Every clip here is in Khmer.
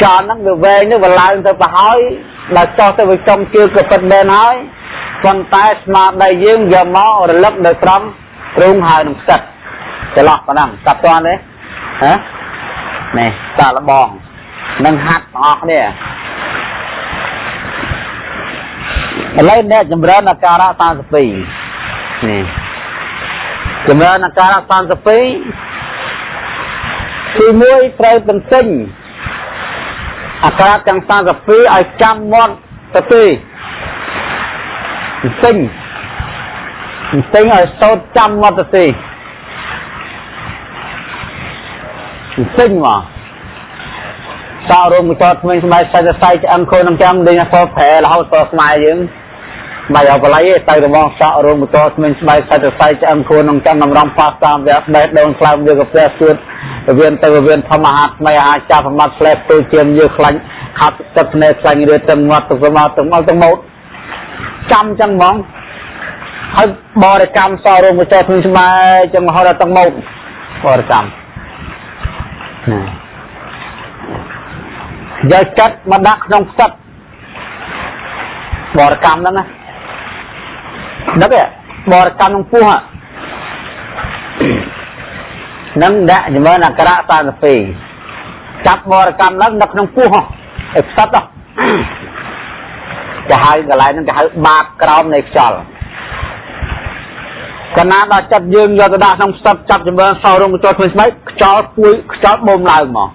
ខ្យល់ហ្នឹងវាវែងនេះវាឡើងទៅប្រហើយដល់ចុះទៅវាចំជើងក៏ពិតមែនហើយប៉ុន្តែស្មារតីយើងយកមករលឹកនៅត្រង់ទ្រូងហើយនឹងផ្សិតចន្លោះប៉ុណ្ណឹងស្ដាប់ទាន់ទេហ៎នេះសាកល្បងនឹងហាត់បងប្អូនគ្នាឥឡូវអ្នកចម្រើនអាការៈ32នេះចម្រើនអាការៈ32ទី1ត្រូវទន្ទិញអាការៈទាំង32ឲ្យចាំមាត់ទៅទេទិញទិញឲ្យសូត្រចាំមាត់ទៅទេទិញមកសក់រោមចតថ្មីស្បែកសាច់សៃឆ្អឹងខូននឹងចាំដេញអសប្រែរហូតតខ្មែរយើងបាយអបល័យទៅរបងសក់រោមចតថ្មីស្បែកសាច់សៃឆ្អឹងខូននឹងចាំតម្រំប៉ះតាមវគ្គបេះដូងខ្លោមយកកាហ្វេសួតវៀនទៅវៀនធម្មអាថ្មីអាចាប្រមាត់ស្លែទៅជាមយើខ្លាញ់ខាត់ទឹកភ្នែកខ្លាញ់រឿទាំងមាត់ទៅមកទាំងមកទាំងមកចាំចឹងហ្មងហើយបរិកម្មសរោមចតថ្មីស្បែកចឹងរហូតដល់ទាំងមកបរិកម្មណាយកចិត្តមកដាក់ក្នុងផ្សិតបរិកម្មហ្នឹងណាដឹកឯបរិកម្មក្នុងពោះនឹងដាក់ចម្រើនអក្សរ32ចាប់បរិកម្មឡើងនៅក្នុងពោះឯផ្សិតគេហៅកន្លែងហ្នឹងគេហៅបាតក្រោមនៃខ្យល់កាលណាដល់ចិត្តយើងយកទៅដាក់ក្នុងផ្សិតចាប់ចម្រើនសោរងកញ្ចក់ធ្វើស្បែកខ្យល់ពួយខ្យល់បូមឡើងមក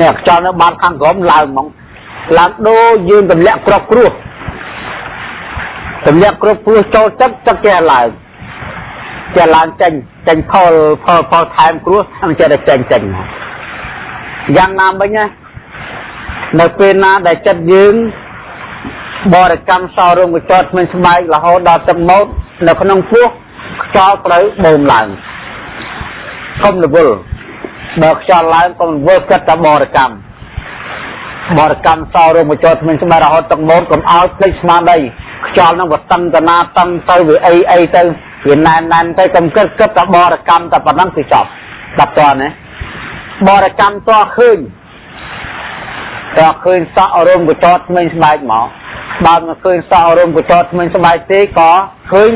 នេះខ្យល់នៅបាតខាងក្រោមឡើងហ្មងឡើងដូចយើងទម្លាក់ក្របគ្រោះទម្លាក់ក្របគ្រោះចូលទឹកទឹកចេះឡើងចេះឡើងចេញចេញផលផលផលថែមគ្រោះมันចេះតែចេញចេញយ៉ាងណាមិញណានៅពេលណាដែលចិត្តយើងបរិកម្មសោរងកញ្ចក់ថ្មីស្បែករហូតដល់ទឹកម៉ូតនៅក្នុងពោះខ្យល់ត្រូវបូមឡើងកុំរវល់បើខ្យល់ឡើងកុំរវល់គិតតែបរិកម្មបរិកម្មសោរោមចរថ្មីស្បែករហូតទឹកម៉ូតកុំឲ្យភ្លេចស្មារតីខ្យល់ហ្នឹងវាតឹងតាណាតឹងទៅវាអីអីទៅវាណែនណែនទៅកុំគិតគិតតែបរិកម្មតែប៉ុណ្ណឹងគឺចប់ស្ដាប់តើណាបរិកម្មតឃើញតឃើញសក់រោមកចរថ្មីស្បែកមកបើមិនឃើញសក់រោមកចរថ្មីស្បែកទេក៏ឃើញ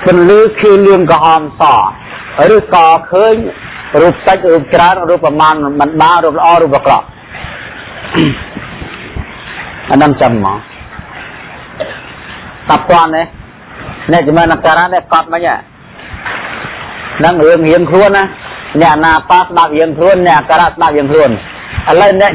ពន្លឺខៀវលឿងក្រហមសឬក៏ឃើញរូបសាច់រូបច្រើនរូបប្រមាណមិនបានរូបល្អរូបអាក្រក់អានឹងចាំមកតាប់នេះអ្នកចម្រើនអការៈនេះកត់មិញហ្នឹងរឿងរៀងខ្លួនណាអ្នកអាណាបាស្ដាប់រៀងខ្លួនអ្នកអការៈស្ដាប់រៀងខ្លួនឥឡូវអ្នក